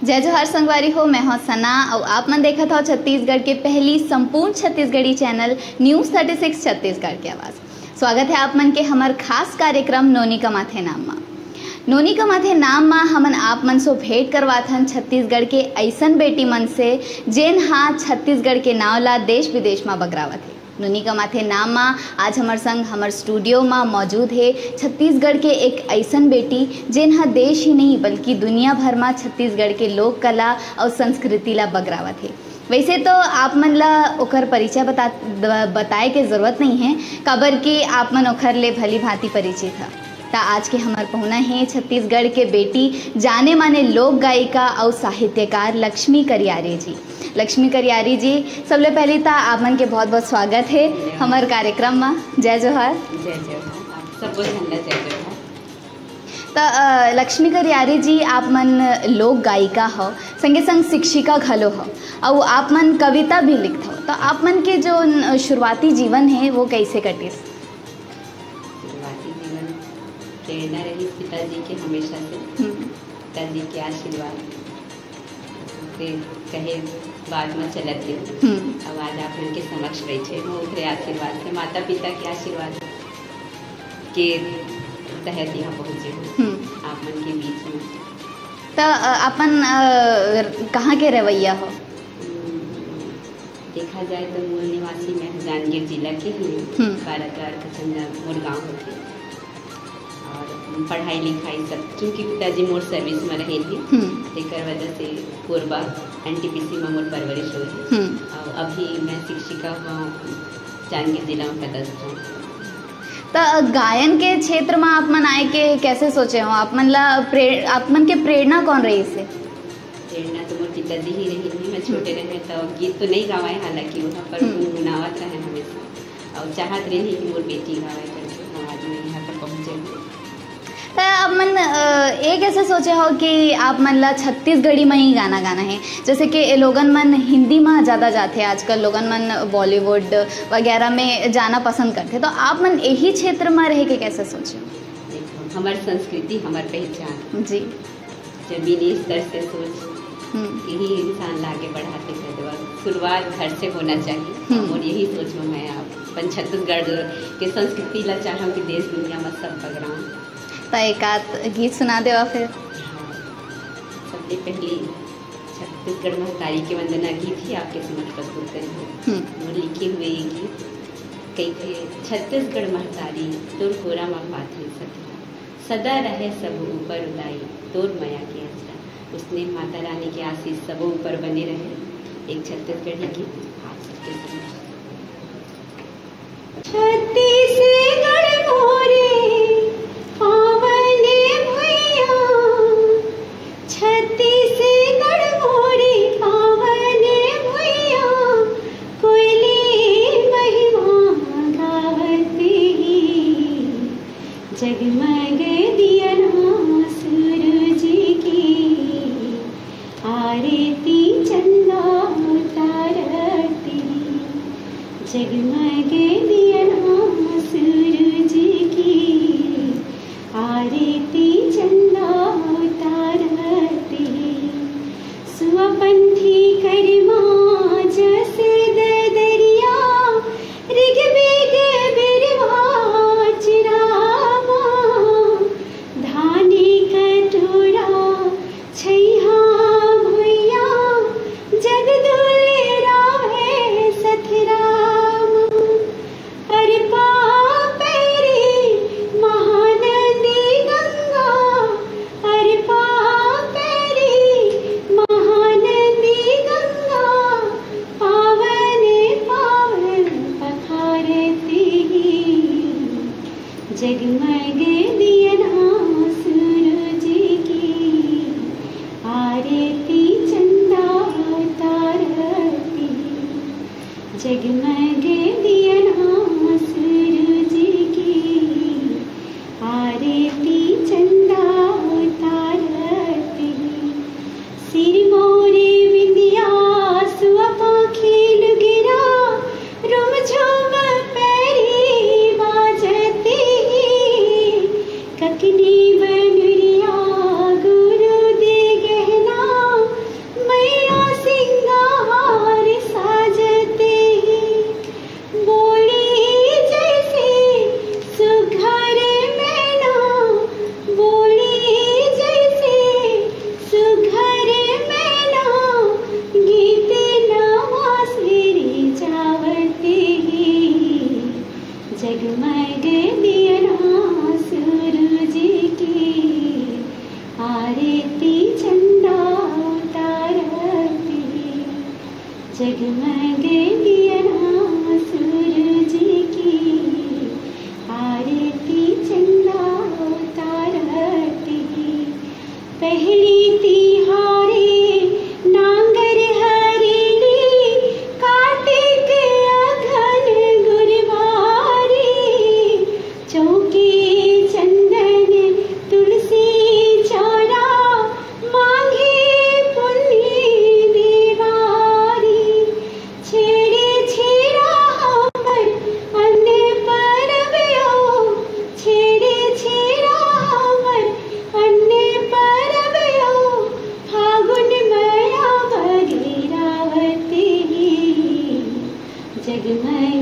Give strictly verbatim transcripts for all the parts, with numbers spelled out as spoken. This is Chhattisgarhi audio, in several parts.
जय जोहार संगवारी हो, मैं हूं सना अउ आप मन देखत हव छत्तीसगढ़ के पहली संपूर्ण Chhattisgarhi channel news thirty six Chhattisgarh के आवाज़। स्वागत है आप मन के हमर खास कार्यक्रम नोनी कमाथे नाम मा। नोनी कमाथे नाम मा हमन आप मन सो भेंट करवाथन छत्तीसगढ़ के अइसन बेटी मन से, जेन हा छत्तीसगढ़ के नाव ला देश विदेश मा बगरावत हे। नोनी कमाथे नाम मा आज हमर संग हमर स्टूडियो मा मौजूद हे छत्तीसगढ़ के एक अइसन बेटी, जेन हा देश ही नहीं बल्कि दुनिया भर मा छत्तीसगढ़ के लोक कला अउ संस्कृति ला बगरावत हे। वैसे तो आप मन ला ओकर परिचय बता, द-, बताए के जरूरत नहीं है, काबर कि आप मन ओकर ले भली भांति परिचित ह। त आज के हमर पहुना हे छत्तीसगढ़ के बेटी, जाने माने लोक गायिका अउ साहित्यकार लक्ष्मी करियारी जी। लक्ष्मी करियारी जी, सबले पहली त आप मन के बहुत बहुत स्वागत हे हमर कार्यक्रम मा। जय जोहार। जय जोहार। आप सबो झन ला जय जोहार। त अ, लक्ष्मी करियारी जी, आप मन लोक गायिका हव, संगे संग शिक्षिका घलो हव, अउ आप मन कविता भी लिखत हव। त आप मन के जो न, शुरुआती जीवन हे, वो कैसे कटिस? शुरुआती जीवन प्रेरणा रही पिताजी के हमेशा से। हम्म। पिताजी के आशीर्वाद से कहे बात में चलत हे। हम्म। अब आज आप मन के समक्ष बैठे हूँ, ओकरे आशीर्वाद से, माता पिता के आशीर्वाद के तहत यहाँ पहुँचे हूँ। हम्म। आप मन के बीच में। त अ, अपन अ, कहाँ के रहवैया हो? हम्म, देखा जाए तो मूल निवासी मैं जांजगीर जिला के ही हूँ। हम्म। बाराद्वार कचंदा मोर गाँव होथे। और पढ़ाई लिखाई सब, क्योंकि पिताजी मोर सर्विस में रहे थे, हम्म। तेकर वजह से कोरबा एनटीपीसी में मोर परवरिश हुई। हम्म। और अभी मैं शिक्षिका हूँ, जांजगीर जिला में पदस्थ हूँ। त गायन के क्षेत्र में आप मन आए के कैसे सोचे हो? आप मन ला प्रे-, आप मन के प्रेरणा कौन रही से? प्रेरणा तो मोर पिताजी ही रही थी। मैं छोटे हम्म। रहे तो गीत तो नहीं गावाए, हालांकि वो पर हम्म। गुनगुनावत रहे हमेशा, और चाहत रही कि मोर बेटी गावे करके। हम आज मैं यहाँ पर पहुँचे हूँ। त आप मन अ, ये कैसे सोचे हो कि आप मन ला छत्तीसगढ़ी में ही गाना गाना है? जैसे कि ए लोगन मन हिंदी में ज्यादा जाथे आजकल, लोगन मन बॉलीवुड वगैरह में जाना पसंद करथे, तो आप मन यही क्षेत्र में रह के कैसे सोचे हो? देखो, हमार संस्कृति, हमार पहचान। जी। जमीनी स्तर से सोच, हम्म। यही इंसान ला आगे बढ़ाथे। शुरुआत घर से होना चाहिए। हम्म। और यही सोच में मैं अपन छत्तीसगढ़ के संस्कृति ला चाहूँ कि देश दुनिया में सब बगराऊँ। त एक आध गीत सुना देवा फिर। हाँ, सबले पहली छत्तीसगढ़ महतारी के वंदना गीत ही आपके समक्ष प्रस्तुत करी हूँ। हम्म। वो लिखे हुए ये गीत। कहिथे, छत्तीसगढ़ महतारी तोर कोरा मा पाथे सखी, सदा रहे सब ऊपर उदाई तोर मया के असरा। उसने माता रानी के आशीष सबो ऊपर बने रहे। एक छत्तीसगढ़ी गीत आप सबके समक्ष। छत्तीसगढ़ मोरे पावन भुइयां, छत्तीसगढ़ मोरे पावन भुइयां, कोयली महिमा गावत ही, जगमग दियना सूरज की आरती चंदा उतारती, जगमग दियना सूरज की आरती चंदा उतारती। सुआ पंथी करमा जस ददरिया, ऋग्वेद बिरवा चिरामा, धानी कटोरा छैहा भुइया, जग दुलरावे सतरामा। अरपा पैरी महानदी गंगा, अरपा पैरी महानदी गंगा, पावन पावन पखारती, जगमग दियना सूरज की आरती चंदा उतारती, जगमग दियना सूरज की आरती चंदा उतारती। सिर मोरे बिंदिया सुआ पाखी लुगरा, रुमझुम पैरी बाजती,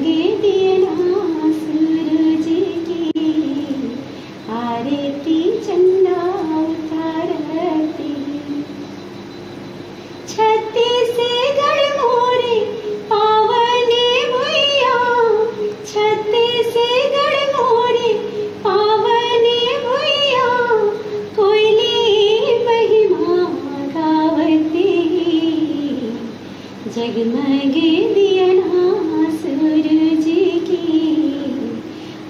दियना सूरज के, आरती चंदा उतारती। छत्तीसगढ़ मोरे पावन भुइया, छत्तीसगढ़ मोरे पावन भुइया, कोयली महिमा गावत हे। जगमग दियना सूरज के,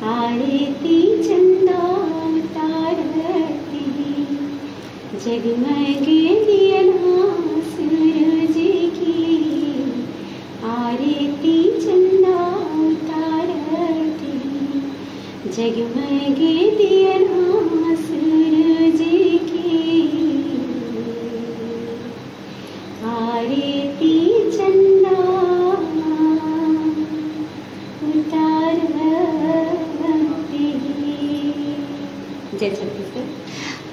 आरती चंदा उतारती। जगमग दियना सूरज के, आरती चंदा उतारती। जगमग दियना सूरज के, आरती चंदा उतारती। जय छत्तीसगढ़।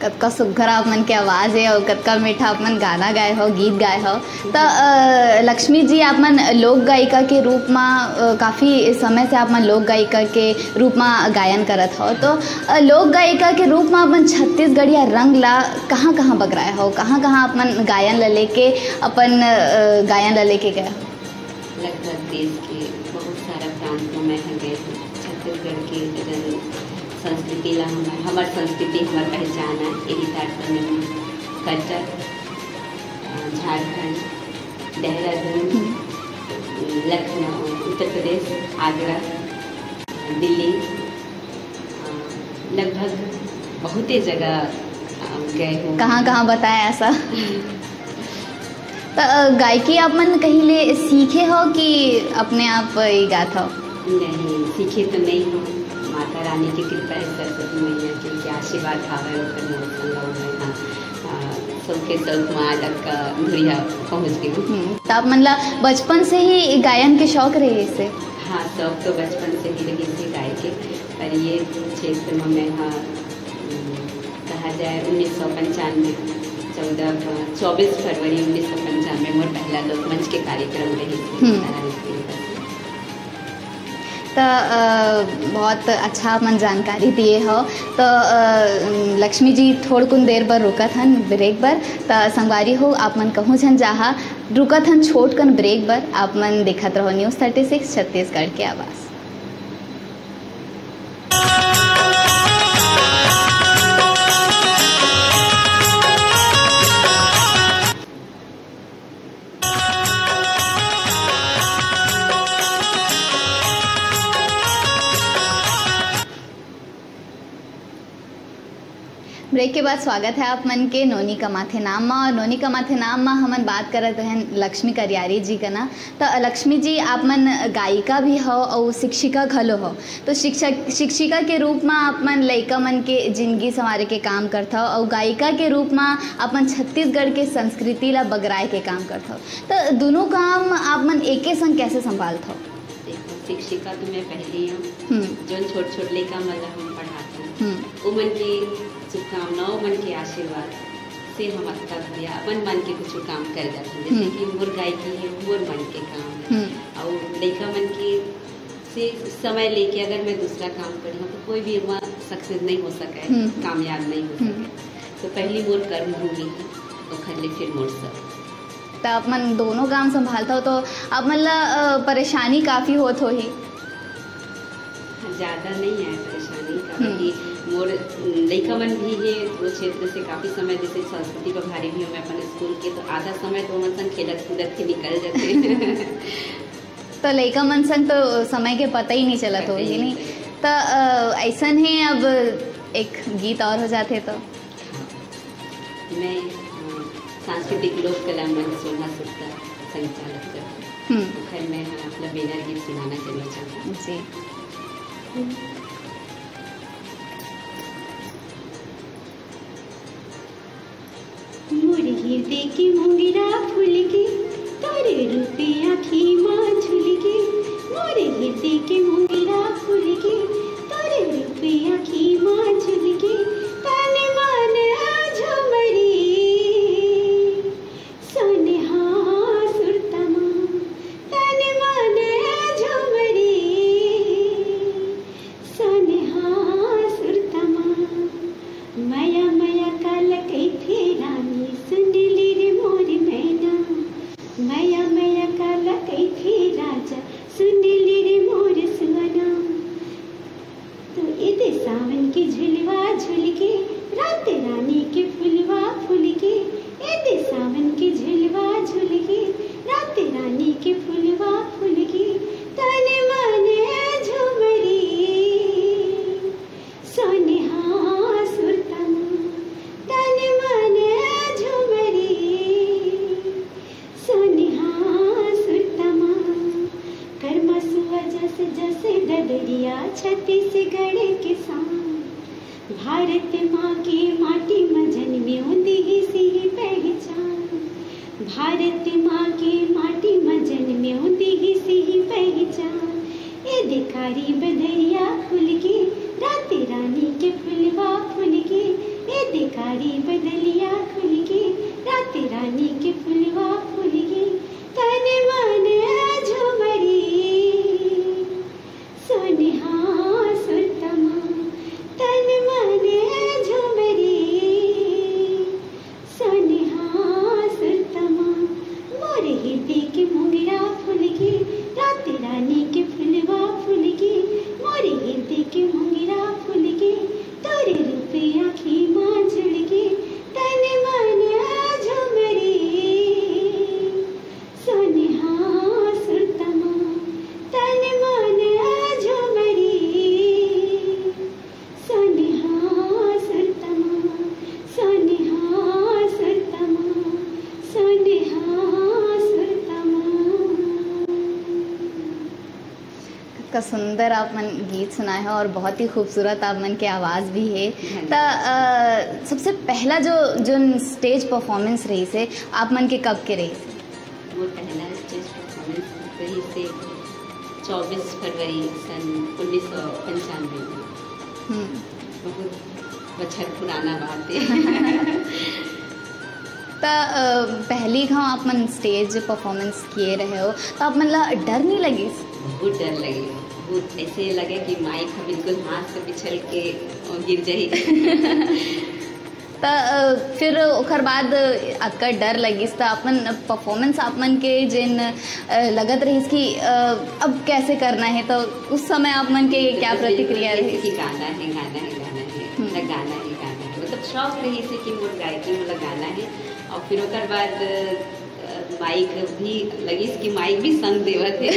कतका सुघर आप मन के आवाज हे अउ कतका मीठा आप मन गाना गाए हो, गीत गाए हो। त, अ, लक्ष्मी जी, आप मन लोक गायिका के रूप म, अ, काफी समय से आप मन लोक गायिका के रूप म गायन करत हो। तो, अ, लोक गायिका के रूप म आप मन छत्तीसगढ़िया रंग ला कहाँ-कहाँ बगराए हो, कहाँ-कहाँ आप मन गायन ला लेके अपन, अ, गायन ला लेके गए हो? लगभग देश के बहुत सारा प्रांत में मैं ह गए हूँ। छत्तीसगढ़ के जगन संस्कृति ला हमर, हमर संस्कृति हमर पहचान है, यही तारतम्य में कटक, अ, झारखंड, देहरादून, लखनऊ, उत्तर प्रदेश, आगरा, दिल्ली, अ, लगभग बहुते जगह, अ, गए हूँ। कहाँ-कहाँ बताए ऐसा? त, अ, गायकी आप मन कहीं ले सीखे हो कि अपने आप ही गात हो? नहीं, सीखे तो नहीं हो। माता रानी की कृपा है, सरस्वती मैया के, के आशीर्वाद हावय, ओकर मोर संग अउ मैं ह, अ, सौखे सौख म आज तक धुरिया पहुँच गई हूँ। हम्म, त आप मन ला बचपन से ही गायन के शौक रहे से? हाँ, शौक तो बचपन से ही रहे से गाय के, पर ये क्षेत्र में मैं ह, उम, कहा जाए उन्नीस सौ पंचानवे, चौदह, चौबीस फरवरी उन्नीस सौ पंचानवे मोर पहला लोकमंच के कार्यक्रम रहे थे। हम्म। त, अ, बहुत अच्छा मन जानकारी दिए हो। त, अ, लक्ष्मी जी, थोड़कुन देर बर रुकत हन, ब्रेक बर। त संगवारी हो, आप मन कहूँ झन जाहा, रुकत हन छोटकन ब्रेक बर। आप मन देखत रहो न्यूज़ थर्टी सिक्स छत्तीसगढ़ के आवाज़। ब्रेक के बाद स्वागत है आप मन के नोनी कमाथे नाम मा। और नोनी कमाथे नाम मा हमन बात करत रहन लक्ष्मी करियारी जी कना। त लक्ष्मी जी, आप मन गायिका भी हो और शिक्षिका घलो हो। तो शिक्षक, शिक्षिका के रूप मा आप मन लइका मन के जिंदगी संवारे के काम करथव और गायिका के रूप मा आप मन छत्तीसगढ़ के संस्कृति ला बगराए के काम करथव। त दोनों काम आप मन एके संग कैसे संभालथव? देखो, शिक्षिका तो मैं पहले ही हूँ। हम्म। जोन छोट-छोट लइका मन ला हम पढ़ाथन, हम्म। उमन के शुभकामना, उमन के आशीर्वाद से हम अतका बढ़िया अपन मन के कुछ काम कर जाथन। जैसे हम्म। कि मोर गायकी है, मोर मन के काम है। हम्म। और लइका मन के से समय लेके अगर मैं दूसरा काम करी हूँ, तो कोई भी एमा सक्सेस नहीं हो सके, हम्म। कामयाब नहीं हो हम्म। सके। तो पहली मोर कर्म भूमि है, ओखर ले फिर मोर सब। त आप मन दोनों काम संभालथव, तो आप मन ला, अ, परेशानी काफ़ी होत होही? ज़्यादा नहीं है परेशानी, काबर हम्म। कि मोर लइका मन भी हे वो क्षेत्र से काफ़ी समय, जैसे संस्कृति प्रभारी भी हूँ मैं अपन स्कूल के, तो आधा समय तो ओमन संग खेलत कूदत के निकल जाथे। तो लइका मन संग तो समय के पता ही नहीं चलत पता ही होही, नहीं नहीं? चलत। त, अ, ऐसन है, अब एक गीत और हो जाथे तो। हाँ। मैं, अ, सांस्कृतिक लोक कला मंच सोना सुरता संचालक कर। हम्म। ओखर मैं, अ, अपना बेनर गीत सुनाना चाहना चाहूँ। जी। मोर हृदय के मोंगरा फूल के, तोर रूप आँखी मा झूल के। मोर हृदय के मोंगरा फूल के, तोर रूप आँखी मा झूल के। तन मन झूमरी, सोनहा सुरता मा, तन मन झूमरी। दरिया छत्तीसगढ़ के शान। भारत माँ के माटी म जन्मेव, दिहिस ही पहचान। भारत माँ के माटी म जन्मेव, दिहिस ही पहचान। ए दे कारी बदरिया खुल गे, रात रानी के फुलवा फूल गे। ए दे कारी बदरिया खुल गे, रात रानी के फुलवा फूल गे। तन मन झुमरी, सोनिहा सुरतमा, तन मन झुमरी, सोनिहा सुरतमा। मोर हृदय के मोंगरा फूल गे, रात रानी के फुलवा फूल गे। मोर हृदय के मोंगरा फूल गे, तोरे रूप आँखी मा जुड़ गे। तन मन झुमरी, सोनिहा सुरतमा, तन मन झुमरी। सोनिहा सुरतमा, सोनिहा सुरतमा, सोनिहा सुरतमा। का सुंदर आप मन गीत सुनाए हो और बहुत ही खूबसूरत आप मन के आवाज़ भी है। धन्यवाद। त, अ, सबसे पहला जो, जो स्टेज परफॉर्मेंस रहिस हे, आप मन के कब के रहिस हे? वो पहला स्टेज परफॉर्मेंस रहिस हे चौबीस फरवरी सन उन्नीस सौ पंचानवे में। हम्म। बहुत बछर पुराना बात है। त, अ, पहली घाव आप मन स्टेज परफॉर्मेंस किए रहे हो, त आप मन ला डर नहीं लगिस? बहुत डर लगे, बहुत ऐसे लगे कि माइक ह बिल्कुल हाथ से पिछल के गिर जाही। त, अ, फिर ओखर बाद अतका डर लगिस, त अपन परफॉर्मेंस आप मन के जेन, अ, लगत रहिस कि, अ, अब कैसे करना है, त उस समय आप मन के क्या प्रतिक्रिया रहिस? कि गाना है, गाना है, गाना है, हम्म। मतलब गाना है, गाना है, मतलब शौक रहिस कि मोर गायकी मोला गाना है। और फिर ओकर बाद, अ, माइक भी लगिस कि माइक भी संग देवत है।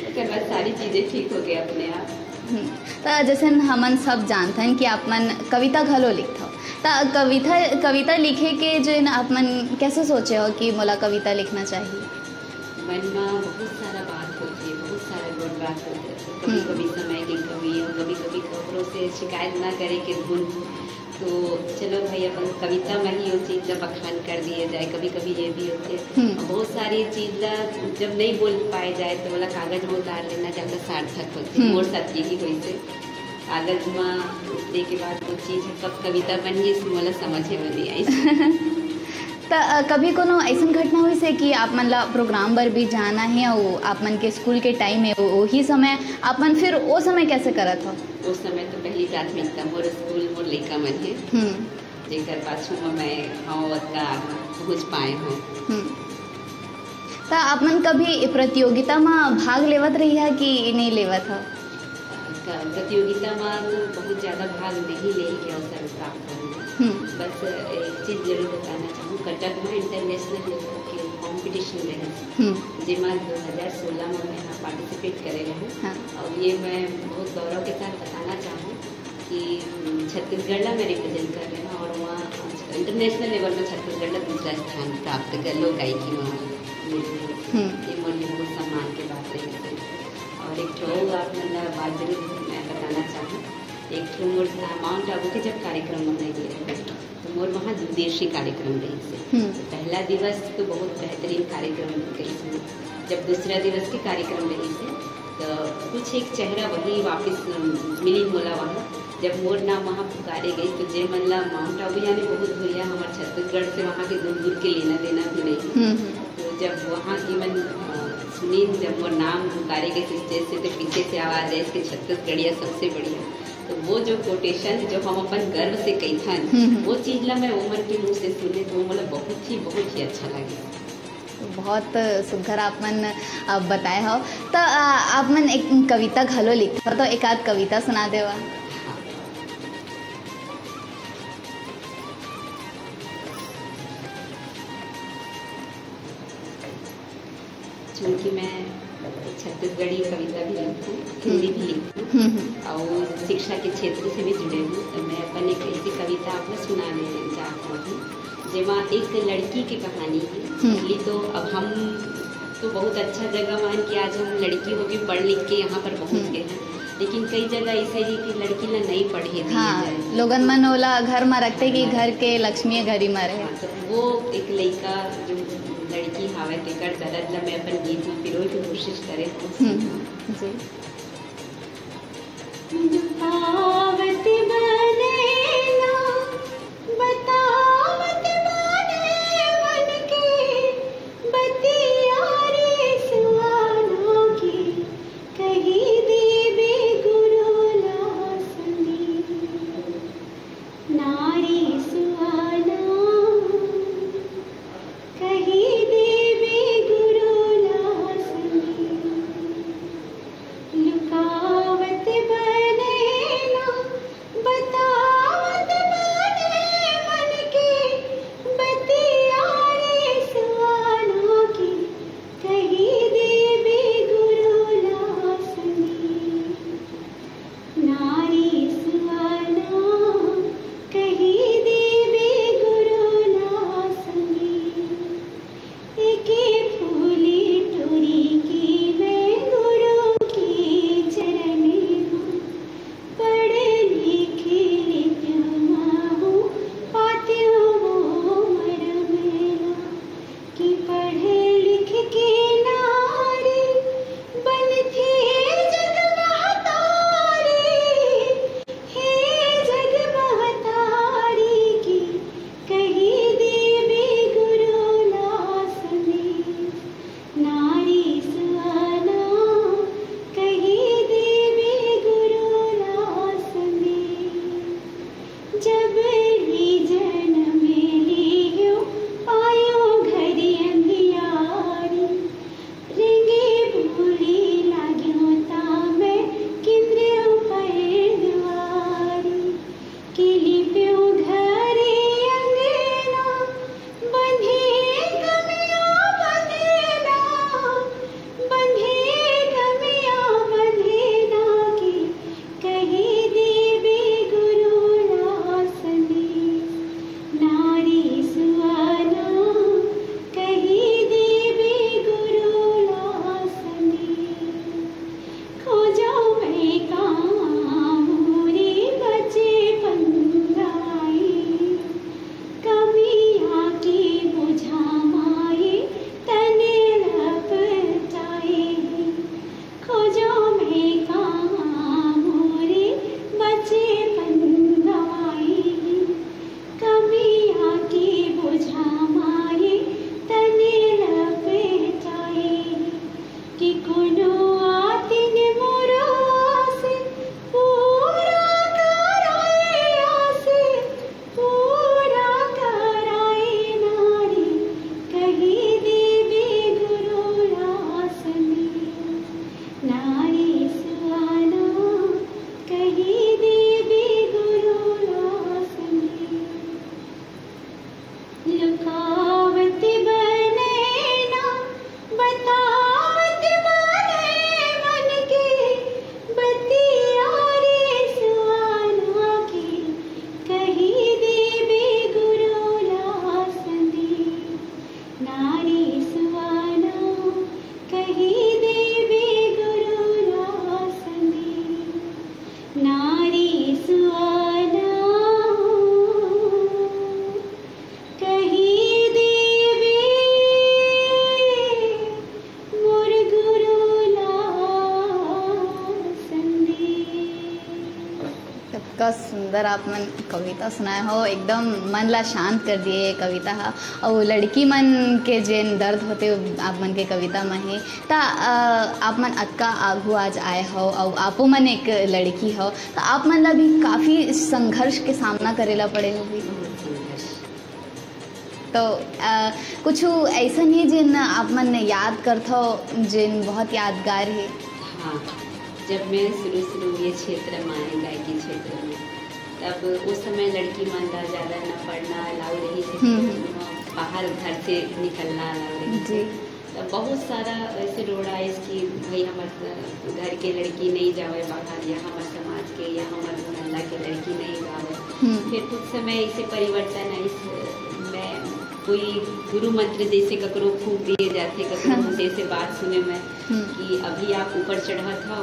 ओकर बाद सारी चीजें ठीक हो गए अपने आप। हम्म। त जैसे हमन सब जानथन कि आप मन कविता घलो लिखथव, त कविता, कविता लिखे के जो है ना, आप मन कैसे सोचे हो कि मोला कविता लिखना चाहिए? मन में बहुत सारा बात होती है, बहुत सारा गुण बात होती है। कभी, हम्म। कभी समय की कमी और कभी, कभी खबरों से शिकायत ना करे के गुण। तो चलो भाई, अपन कविता में ही वो चीज का बखान कर दिए जाए। कभी, कभी ये भी होते हैं। हम्म। और बहुत सारी चीज ला जब नहीं बोल पाए जाए, तो वाला कागज में उतार लेना ज्यादा सार्थक होते। हम्म। मोर साथ यही हुई थे। कागज में उठने के बाद वो चीज कब कविता बन गई, इसमें वाला समझ में नहीं आई। त, अ, कभी कोनो ऐसन घटना हुई से कि आप मन ला प्रोग्राम बर भी जाना है और आप मन के स्कूल के टाइम है, वो, वही समय आप मन फिर वो समय कैसे करत हो? उस समय तो पहली प्राथमिकता मोर स्कूल, मोर लइका मन है, हम्म। जेकर पाछू में मैं हूँ, ओतका आगू पहुँच पाए हूँ। हम्म। त आप मन कभी प्रतियोगिता में भाग लेवत रही है कि नहीं लेवत हो? क-, प्रतियोगिता में तो बहुत ज्यादा भाग नहीं ले के अवसर प्राप्त हुआ। हम्म। बस एक चीज जरूर बताना चाहूँ, कटक में इंटरनेशनल लेवल के कॉम्पिटिशन रहे, हम्म। जेमा दो हज़ार सोलह में मैं पार्टिसिपेट करे रहे। हाँ। और ये मैं बहुत गौरव के साथ बताना चाहूँ कि छत्तीसगढ़ ला मैं रिप्रेजेंट कर रहे हैं और वहाँ इंटरनेशनल लेवल में छत्तीसगढ़ ला दूसरा स्थान प्राप्त कर लो गायकी में। हम्म। ये मोर लिए बहुत सम्मान के बात रही। और एक ठो आप मन ला बात जरूर मैं बताना चाहूँ, एक ठो मोर माउंट आबू के जब कार्यक्रम मनाए गए रहे, तो मोर वहाँ द्विदिवसीय कार्यक्रम रहिस हे। हम्म। तो पहला दिवस तो बहुत बेहतरीन कार्यक्रम रहिस हे। जब दूसरा दिवस के कार्यक्रम रहिस हे, तो कुछ एक चेहरा वही वापस, अम, मिली मोला वहाँ। जब मोर नाम वहाँ पुकारे गई, तो जे मन ला माउंट आबू यानी बहुत भैया हमारे छत्तीसगढ़ से वहाँ के दूर दूर के लेना देना भी नहीं। हम्म, हम्म। तो जब वहाँ की मन, अ, सुनीन, जब मोर नाम पुकारे गए स्टेज से, तो पीछे से आवाज है, "इसके छत्तीसगढ़िया सबसे बढ़िया।" तो वो जो कोटेशन जो हम अपन गर्व से कहिथन, हम्म, हम्म। वो चीज ला मैं वो मन के मुंह से सुने, तो वो मोला बहुत ही, बहुत ही अच्छा लगे। बहुत सुघर आप मन, अ, बताए हो। त, अ, आप मन एक कविता घलो लिखथव, तो एक आध कविता सुना देवा। हाँ। चूंकि मैं छत्तीसगढ़ी कविता भी लिखूं, हिंदी भी लिखूं, हम्म, हम्म। और शिक्षा के क्षेत्र से भी जुड़े हूँ, तो मैं अपन एक ऐसी कविता आपको सुनाने चाहता हूँ, जेमा एक लड़की की कहानी है। हम्म। पहली तो अब हम तो बहुत अच्छा जगह मान कि आज हम लड़की होके पढ़ लिख के यहाँ पर पहुँच हम्म। गए हैं, लेकिन कई जगह ऐसे ही कि लड़की ला नहीं पढ़े दिए हाँ, जाए। लोगन मन ओला घर में रखते कि घर के लक्ष्मी घरी में रहे। हाँ, तो वो एक लड़का जो लड़की हावे तेकर दर्द ला मैं अपन गीत में पिरोए के कोशिश करे हूँ। हम्म, जी। बतावत बने ना, बतावत बने मन के बतिया रे सुहाना के, कही देबे गुरु ला समीर। नारी सुहाना, कही देबे गुरु ला समीर। लुकावत बने ना, बतावत बने मन के बतिया रे सुहाना के, कही देबे गुरु ला समीर। नारी सुहाना, कही देबे गुरु ला समीर। एके फूली टोरी के मैं गुरु के चरण में पढ़ लिख लेत्यो महूँ, पात्यो वो मरम ला कि पढ़ लिख के नारी बनथे जग महतारी। हे जग महतारी के, कही देबे गुरु ला समीर। नारी सुहाना, कही देबे गुरु ला समीर। जब ली जनम लियो, पायो घर अंधियारी। रेंगे भूली लाग्यो ता मैं किंद्रियो पर दुआरी। कि लिप्यो घरे अंगना, बंधे गमिया बंधेना, बंधे गमिया बंधेना के, कही देबे गुरु ला समीर। नारी सुहाना, कही देबे गुरु ला समीर। खोजो मैं कहाँ मोरी बचपन गवाई, कमिया के बोझा माई तने लपटाई। खोजो मैं कहाँ मोरी बचपन गवाई, कमिया के बोझा माई तने लपटाई। कि कोनो आतिन मोरो आस पूरा कराए, आस पूरा कराए। नारी कही देबे गुरु ला समीर। नारी सुहाना, कही देबे गुरु ला समीर। लुकावत बने ना, बतावत बने मन के बतिया रे सुहाना के, कही देबे गुरु ला समीर। नारी सुहाना, कही देबे गुरु ला समीर। नारी सुहाना, कही देबे मोर गुरु ला समीर। कतका सुंदर आप मन कविता सुनाए हो, एकदम मन ला शांत कर दिए ये कविता हा। अउ लड़की मन के जेन दर्द होथे, आप मन के कविता में हे। त, अ, आप मन अतका आगू आज आए हो, अउ आपो मन एक लड़की हो, त आप मन ला भी काफी संघर्ष के सामना करे ला पड़े होही। बहुत संघर्ष। तो, अ, कुछ ऐसा नहीं जेन आप मन याद करथो, जेन बहुत यादगार हे? हाँ, जब मैं शुरू शुरू ये क्षेत्र में आए, गायकी क्षेत्र में, तब उस समय लड़की मन ला ज़्यादा ना पढ़ना अलाउ रही, हम्म, हम्म। बाहर घर से निकलना अलाउ रही। जी। तब बहुत सारा ऐसे रोड आइस कि भाई, हमर घर के लड़की नहीं जावे बाहर, या हमर समाज के, या हमर मोहल्ला के लड़की नहीं जावे। हम्म। फिर कुछ समय इसे परिवर्तन आइस, मैं कोई गुरु मंत्र जैसे ककरो फूंक दिए जाथे, ककरो हाँ। मुंह से ऐसे बात सुने में हम्म। कि अभी आप ऊपर चढ़त हो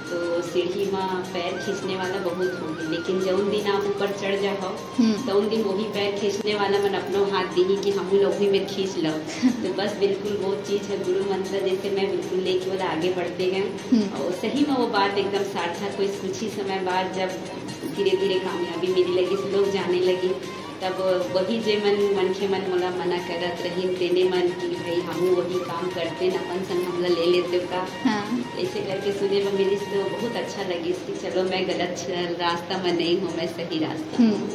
तो सीढ़ी में पैर खींचने वाला बहुत होगी, लेकिन जौन दिन आप ऊपर चढ़ जाओ हम्म। तो उन दिन वही पैर खींचने वाला मन अपनो हाथ दीही कि हमू लोग भी में खींच लो। तो बस बिल्कुल वो चीज़ है गुरु मंत्र, जैसे मैं बिल्कुल लेके वाला आगे बढ़ते गए। हम्म। और सही में वो बात एकदम सार्थक हुई। कुछ ही समय बाद जब धीरे धीरे कामयाबी मिले लगी, लोग जाने लगी, तब वही जे मन मनखे मन मोला मना करत रहिन, तेने मन कि भाई हमू वही काम करते न, अपन संग हमला ले लेते का। हाँ। ऐसे करके सुने में मिलिस तो बहुत अच्छा लगिस कि चलो मैं गलत छ-, रास्ता में नहीं हूँ, मैं सही रास्ता में हूँ। हम्म।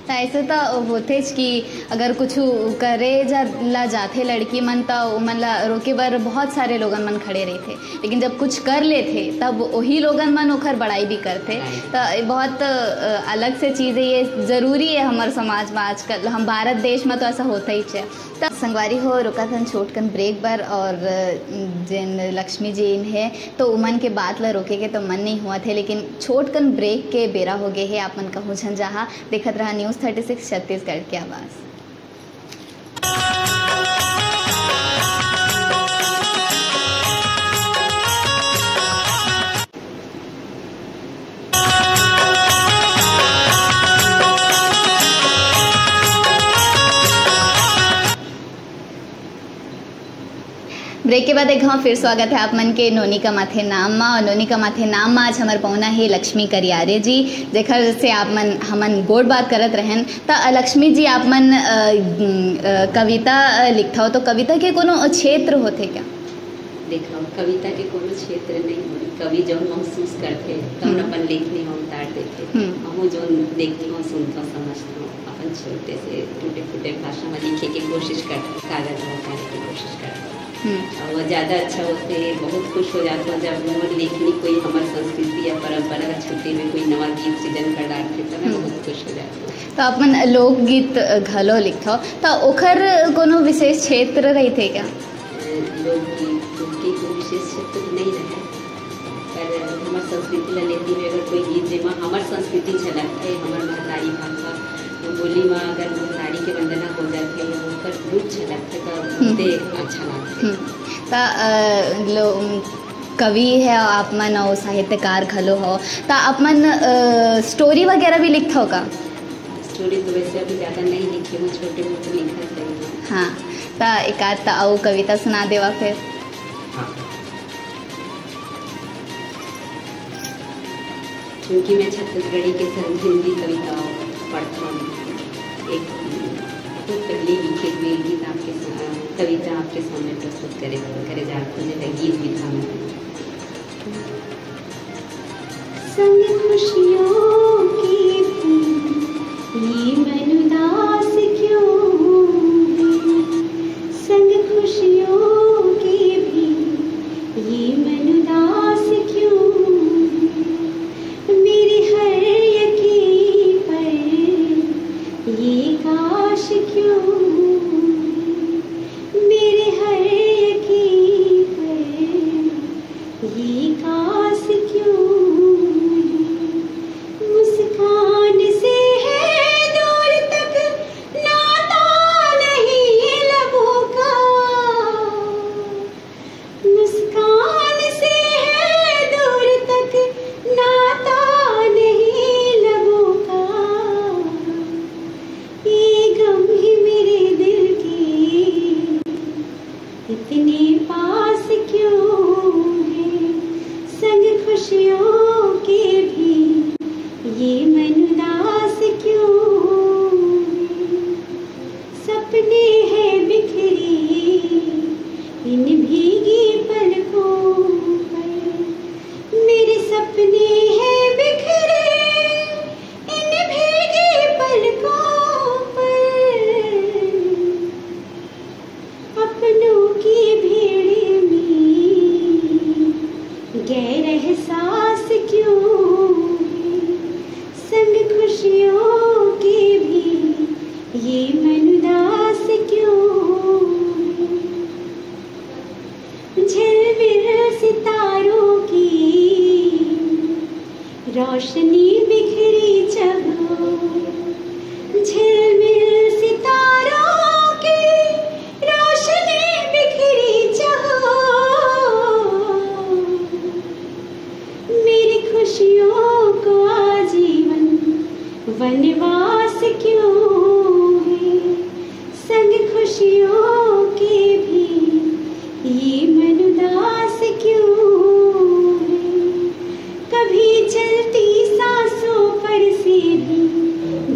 त ऐसे तो होथेच कि अगर कुछ करे जा, ला जाथे लड़की मन, त ओमन ला रोके बर बहुत सारे लोगन मन खड़े रहिथे, लेकिन जब कुछ कर लेथे, तब वही लोगन मन ओखर बड़ाई भी करथे। बड़ाई। त ये बहुत, अ, अलग से चीज़ है, ये ज़रूरी है हमर समाज में आजकल, हम भारत देश में तो ऐसा होता ही है। त संगवारी हो, रुकत हन छोटकन ब्रेक बर, और, अ, जेन लक्ष्मी जी इन है, तो उमन के बात ला रोके के तो मन नहीं हुआ थे, लेकिन छोटकन ब्रेक के बेरा हो गए है। आप मन कहूँ झन जहाँ देखत रहा News Thirty Six छत्तीसगढ़ की आवाज़। ब्रेक के बाद एक घाव फिर स्वागत है आप मन के नोनी का माथे नाम मा। और नोनी का माथे नाम मा आज हमर पहुना है लक्ष्मी करियारे जी, जेकर से आप मन हमन गोठ बात करत रहन। त लक्ष्मी जी, आप मन, अ, अ, कविता, अ, लिखथव, तो कविता के कोनो क्षेत्र होथे क्या? देखो, कविता के कोनो क्षेत्र नहीं होय, कवि जौन महसूस करथे तौन हम्म। अपन लेखनी में उतार देथे। हम्म। हमू जौन देखथों, सुनथों, समझथों, अपन छोटे से टूटे फूटे भाषा में लिखे के कोशिश करथों, कागज में उतारे के कोशिश करथों। हम्म। और वो ज़्यादा अच्छा होथे, बहुत खुश हो जाथों जब मोर लेखनी कोई हमर संस्कृति या परंपरा के छुट्टी में कोई नवा गीत सृजन कर डारथे, तो मैं हम्म। बहुत खुश हो जाथों। तो आप मन लोकगीत घलो लिखथव, त ओखर कोनो विशेष क्षेत्र रहिथे क्या? लोकगीत के कोई विशेष क्षेत्र तो नहीं रहे, पर हमर संस्कृति ला लेते हुए अगर कोई गीत जेमा हमर संस्कृति झलकथे, हमर महतारी भाषा बोली में अगर महतारी के वंदना हो जाथे या ओकर रूप झलकथे, तो बहुते अच्छा लगथे। हम्म। त, अ, लो, कवि है आप मन और साहित्यकार घलो हो, त आप मन, अ, स्टोरी वगैरह भी लिखथव का? स्टोरी तो वैसे अभी ज़्यादा नहीं लिखी हूँ, छोटे मोटे लिखत रही हूँ। हाँ, त एक आध त अउ कविता सुना देवा फिर। हाँ। क्योंकि मैं छत्तीसगढ़ी के संग हिंदी कविता पढ़ता हूँ, एक बहुत पहले लिखे हुए गीत आपके सा-, कविता आपके सामने प्रस्तुत करे, करे जा रहे थे, गीत विधा में। संग खुशियों की भी ये मन उदास क्यों है? संग खुशियों की भी ये मन उदास क्यों है? मेरे हर यकीन पर ये काश क्यों है? मेरे हर यकीन पर ये काश क्यों है? मुस्कान से है दूर तक नाता नहीं लबों का, मुस्कान से है दूर तक नाता नहीं लबों का। ये गम ही मेरे दिल के इतने पास क्यों है? संग खुशियों के भी ये मन उदास क्यों है? सपने हैं बिखरे इन भीगी पलकों पर, मेरे सपने हैं बिखरे इन भीगी पलकों पर। अपनों की भीड़ में गैर एहसास क्यों है? संग खुशियों के भी ये मन उदास क्यों है? झिलमिल सितारों की रोशनी बिखरी जब, झिलमिल सितारों खुशियों को आजीवन वनवास क्यों है, संग खुशियों के भी ये मन उदास क्यों है। कभी चलती सांसों पर से भी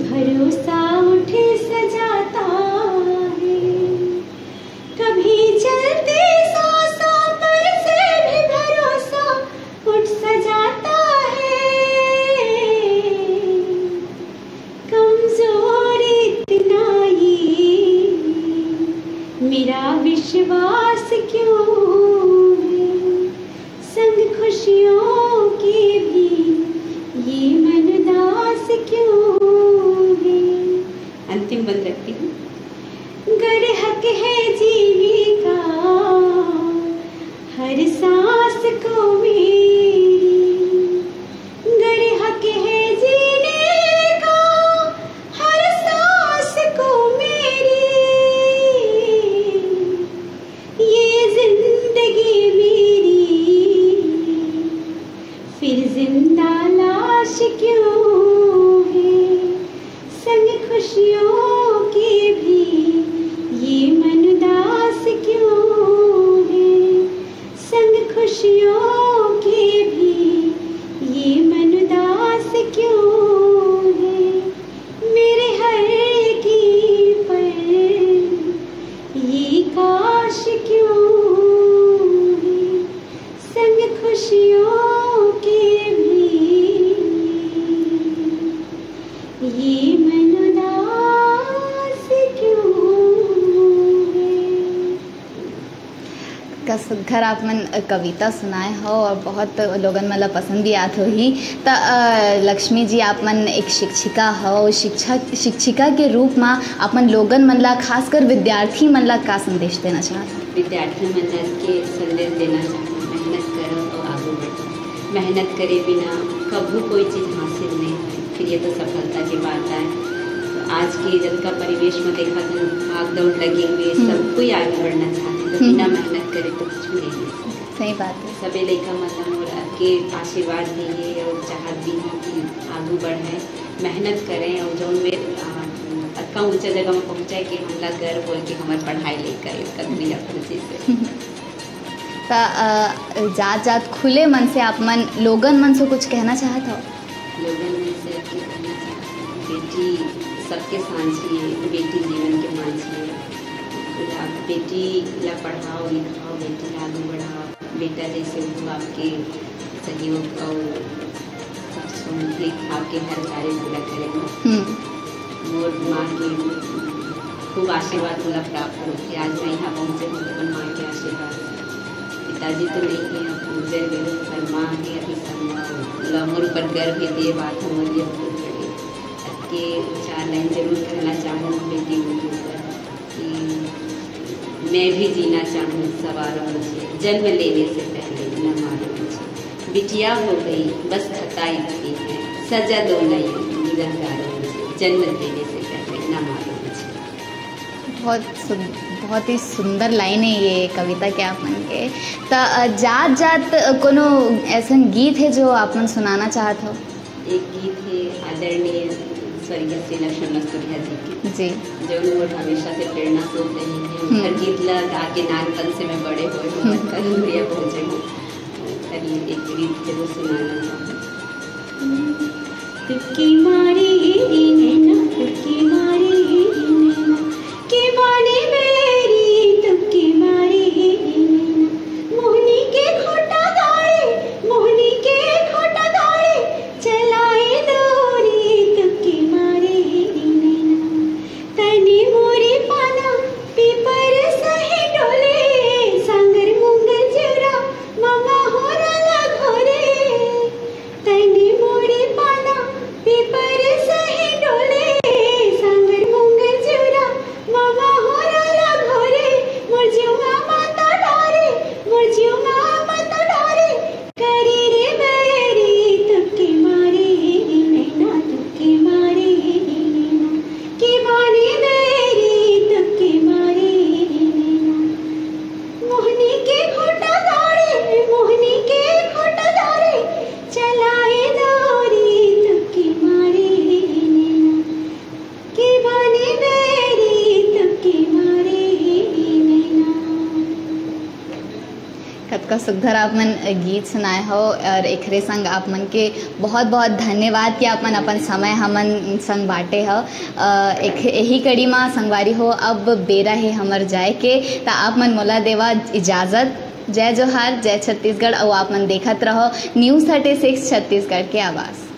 भरोसा उठ सा जाता है। कभी चलती सांसों पर से भी भरोसा उठ सा जाता है। कमजोर इतना ये मेरा विश्वास क्यों है, संग खुशियों के भी ये मन उदास क्यों है। अंतिम बंद रखती हूँ। गर हक है जीने का हर सांस को मेरी, गर हक है जीने का हर सांस को मेरी, ये जिंदगी मेरी फिर जिंदा लाश क्यों है, संग खुशियों के भी ये मन उदास क्यों है, संग खुशियों के भी ये मन उदास क्यों है। मेरे हर एक पर ये काश क्यों है, संग खुशियों के भी ये मन उदास क्यों है। का सुघर आप मन कविता सुनाए हो और बहुत लोगन मन ला पसंद भी आत होही। त अ, लक्ष्मी जी, आप मन एक शिक्षिका हो, शिक्षा शिक्षिका के रूप में आप मन लोगन मन ला, खासकर विद्यार्थी मन ला का संदेश देना चाहत हो? विद्यार्थी मन ला के संदेश देना चाहत हूँ, मेहनत करो और आगे बढ़ो। मेहनत करे बिना कभू कोई चीज़ हासिल नहीं है। फिर ये तो सफलता की बात है। तो आज के जब का परिवेश में देखा तो भाग दौड़ लगे हुए, हम्म। सब कोई आगे बढ़ना चाहते, तो हम्म। बिना मेहनत करे तो कुछ भी नहीं हो सकता। सही बात है। सबे लइका मन ला मोर के आशीर्वाद दीजिए और चाहत भी हूँ कि आगू बढ़े, मेहनत करें और जौन में, आ, अतका ऊंचा जगह में पहुँचे कि हमला गर्व होए कि हमार पढ़ाई लइका एक कदमी ला पहुँचे से। त, अ, जात जात खुले मन से आप मन लोगन मन से कुछ कहना चाहत हो? लोगन मन से ये कहना चाहत हूँ, बेटी सबके सांझी है, बेटी जीवन के मांझी है। आप बेटी ला पढ़ाओ, लिखाओ, बेटी ला आगे बढ़ाओ। बेटा जैसे वो आपके सहयोग और सब सुन के आपके हर कार्य पूरा करेगा। हम्म। मोर माँ के खूब आशीर्वाद मोला प्राप्त होथे। आज मैं यहाँ पहुँचे हूँ, तो माँ के आशीर्वाद से। पिताजी तो नहीं है, अब गुजर गए, पर माँ के अभी संभव मोर ऊपर गर्व है, ये बात हमारे लिए बहुत बड़ी। के चार लाइन जरूर कहना चाहूँ बेटी के ऊपर कि मैं भी जीना चाहूँ सवारों मुझे, जन्म लेने से पहले न मारो मुझे। बिटिया हो गई बस खता इतनी है, सजा दो नई गुनहगारों मुझे, जन्म लेने से पहले न मारो मुझे। बहुत सुन, बहुत ही सुंदर लाइन है ये कविता के आप मन के। त, अ, जात जात, अ, कोनो ऐसन गीत है जो आप मन सुनाना चाहत हो? एक गीत है आदरणीय स्वर्गीय श्री लक्ष्मण मस्तुरिया जी के, जी। जो मोर हमेशा से प्रेरणा स्रोत रहे हैं। हम्म। हर गीत ला गा के नानपन से मैं बड़े हुए हूँ, हम्म। कल भैया पहुँचे हूँ। कल एक गीत जरूर सुनाना चाहूँ। तुक्की मारी हेरी नैना, तुक्की मारी हेरी नैना, के माने मेरी तुक्की मारी हेरी नैना। मोहनी के खोटा गाड़े, मोहनी के खोटा गाड़े, चलाए डोरी तुक्की मारी हेरी नैना। तनी मोरी पाना पीपर सहे डोले, सांगर मुंगल जेवरा मामा होरा ला घोरे। तनी मोरी पाना पीपर अतका सुघर आप मन गीत सुनाए हो और एकरे संग आप मन के बहुत बहुत धन्यवाद कि आप मन अपन समय हमन संग बांटे हो। अ, एक यही कड़ी मा संगवारी हो, अब बेरा हे हमर जाए के, त आप मन मोला देवा इजाजत। जय जोहार, जय छत्तीसगढ़, अउ आप मन देखत रहो News Thirty Six छत्तीसगढ़ के आवाज़।